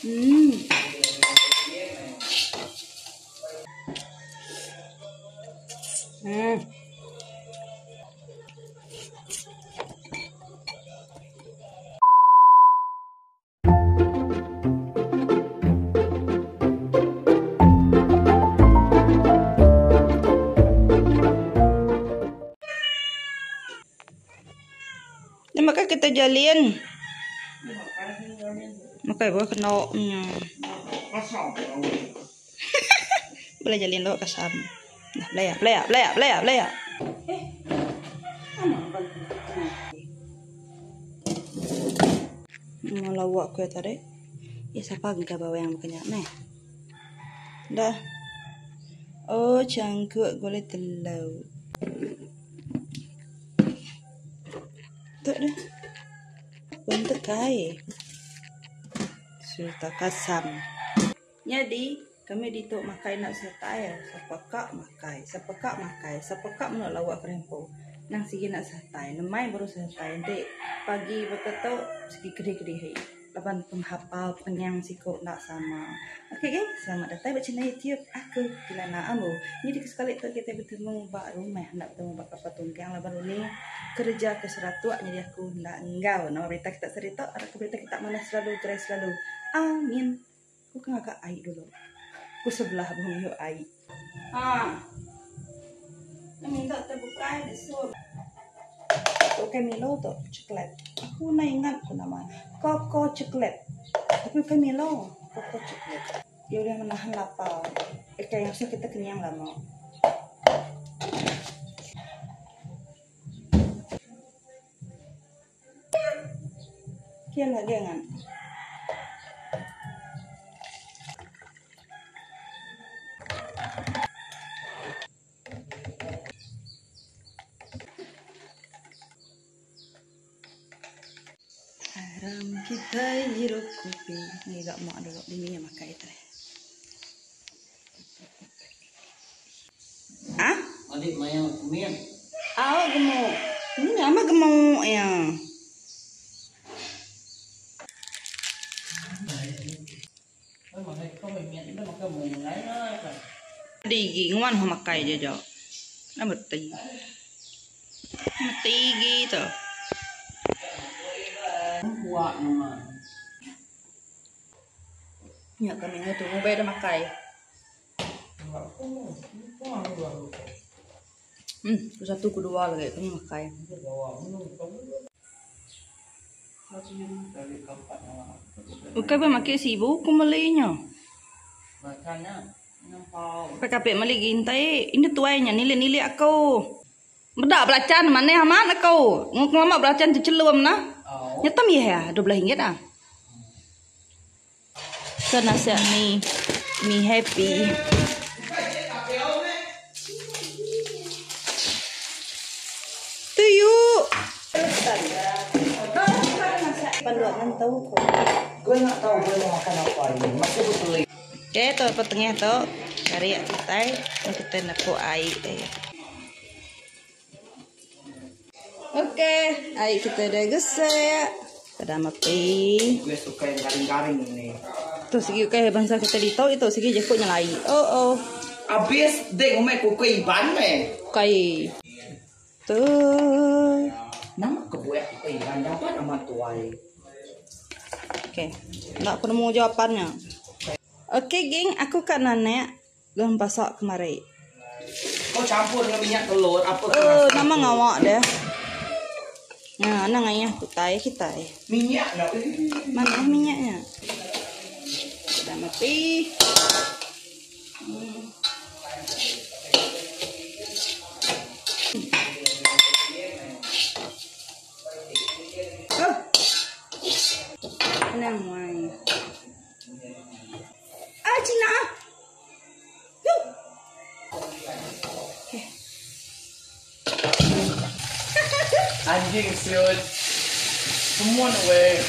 Hmm. Hmm. Ni makai kita jalin. Makai buah kena nya. Boleh jalin lo kasam. Nah, belaya, belaya, belaya, belaya, belaya. Eh. Nama lawak ku tadi. Ya sapa engka bawang baka nya meh. Dah. Oh cangkuk gulai telur. Tu dah. Bentuk kai. Serta kasam. Nyadi, kami ditu makai enda seretai sapa ka makai, sapa ka makai, sapa ka menu lawa kerempu. Nang sigi enda seretai, lemai baru seretai enti pagi baka tu sigi kedih-kedih laban penghapal pengenyang siku enda sama. Okey geng, selamat datai ba channel YouTube aku Tilana Ambu. Nyadi ke sekali tu kitai betemu ba rumah enda betemu ba kapal tunggang laban runi kereja ke Seratok nyadi aku enda enggau. Nama berita kita sehari tu? Arap ke berita kita manah selalu gerai selalu. Amin. Ku ke ngaga ai dulu. Ku sebelah bung ngiuk ai. Ha. Nya minta te bukai disup. Ukai Milo tu, coklat. Aku enda ingat ku nama. Koko coklat. Tapi ukai Milo, koko coklat. Iya udah menahan lapar. Ukai ngasuh kita kenyang lama. Kian lagi angan. Aram kitai ngirup kopi. Ngiga mak dulu bini iya makai tadi. Ah? Adik maya mit. Au gemuk. Ni amat gemuk iya. Digi nguan ho makai je jo. Dah meti. Meti gi tu. Kuak nama. Nya kami ngu tu ngubai da makai. Hmm, ku satu ku dua lagi kami makai. Ukai ba makai sibu ku meli nya. Pai kapit meli gintai, indu tuai nya nilik-nilik aku. Meda belacan manah amat aku. Ngu kelama belacan cechelum nah. Nyata mih iya 12 ringgit ah. Ke nasihat mi mi happy. Tuyu. Gue nggak tahu gue mau makan apa ini. Masih betul. Okay, tu petengah tu. Cari kitai, kita nepuk air. Okey, air kita dah gesek. Padam api. Gue suka yang garing-garing ni. Tu sigi ukai bangsa kita ditu itu sigi jaku nyelai. Oh oh. Abis dek ngumbai ku kuih Iban meh. Ukai. Tu. Nama kebuah kuih Iban dapat amat tuai. Okey. Enda ku nemu jawapannya. Okey geng, aku ka nanek Gah pasak kemari. Kau campur dengan minyak telur apa ke Oh, nama ngawak deh. Nah, anang ayah kutai kitai. Minyak nak. Mana minyaknya? Sudah mati. Oh. Anang mai. Ah, Cina. Anjing siut. Semua nak weh.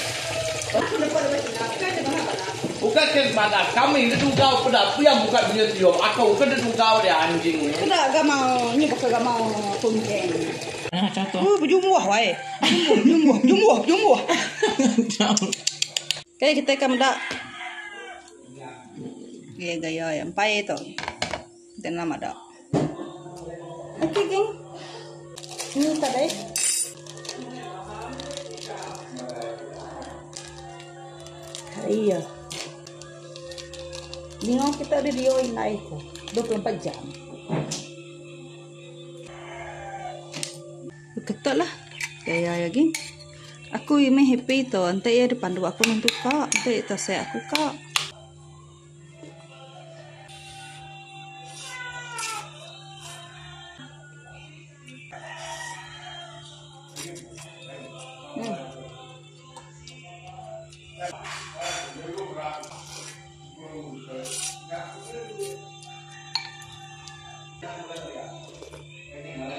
Bukan ke mana kami dia tungau pada apa yang bukan punya tiup. Aku bukan dia tungau dia anjing. Kena agak mau, ni bukan agak mau kuncing. Ah, contoh. Oh, berjumbuh wai. Berjumbuh, berjumbuh, berjumbuh. Okay, kita akan mendak. Gaya-gaya iya empai tu. Enti enda meda. Okey geng. Ni tadi. Iya. Ninga kita radio indai ku 24 jam. Beketak lah gaya iya gin. Aku meh happy tu enti iya dipandu aku nentu ka enti tasik aku ka.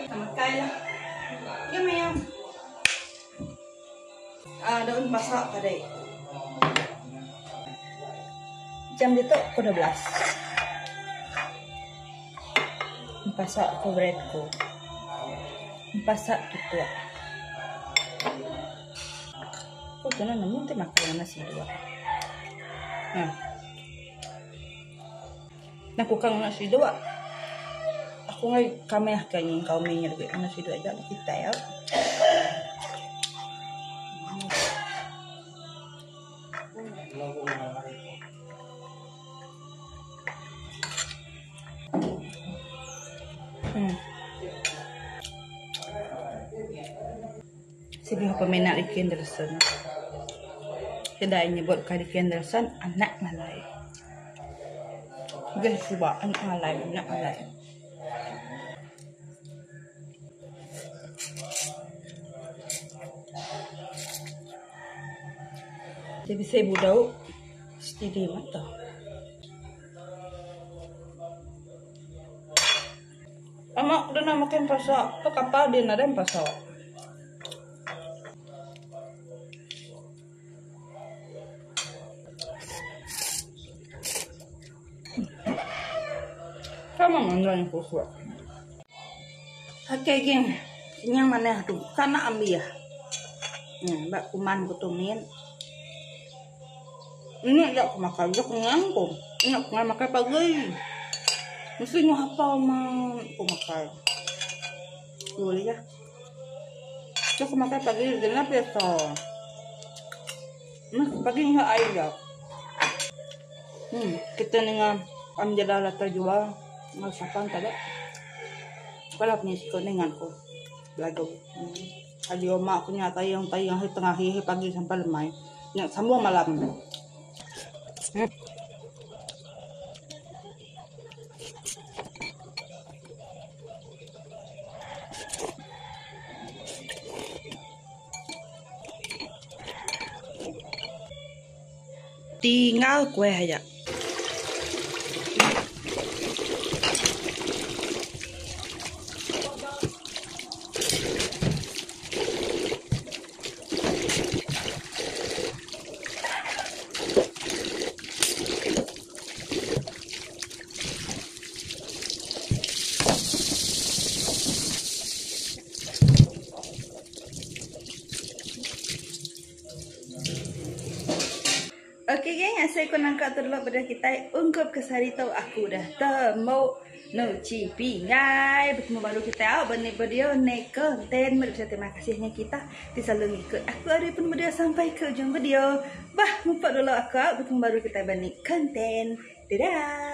Makai lah. Ya meh. Ah daun pasak tadi. Jam ditu pukul 12. Pasak favourite ku. Pasak tutuk. Ku kena nemu ti makai nasi dua. Ha. Nah ku kang nasi dua. Aku ngai kami ah kai nyingkau mi nya lagi nasi dua aja kitai au. Hmm. Sigi peminat Rickie Anderson. Sida nyebut ka Rickie Anderson anak malai. Geh suba anak malai anak malai. Ti bisi budau steady mata. Amak deh nak makan pasak. Tu kapal dia nadai pasak. Sama mandan yang kusuk. Okey geng, kenyang manah tu. Kana ambi ah. Ba kuman ku tu min. Nya ida ku makai ida kenyang ku. Nya ku ngai makai pagi. Mesti nyuh hapau mah ku makai. Boleh lah. Tu ku makai pagi genap biasa. Meh pagi enggau ai ja. Hmm kita ninga am jeda latai jual enggau sapan tadi. Kala punya siku ninga ku belagu. Hmm. Agi uma ku nya tayung tayung hari tengah hari pagi sampai lemai. Nya sambung malam. Tinggal kuih aja. Okey geng, asai ku nangka tu dulu beda kitai ungkup ke sehari tu aku dah temu nuchi pinggai betemu baru kitai au ba ni video ni konten meri besai terima kasih nya kita ti selalu ngikut aku ari pun video sampai ke ujung video. Bah mupuk dulu aku au betemu baru kitai ba ni konten. Dadah.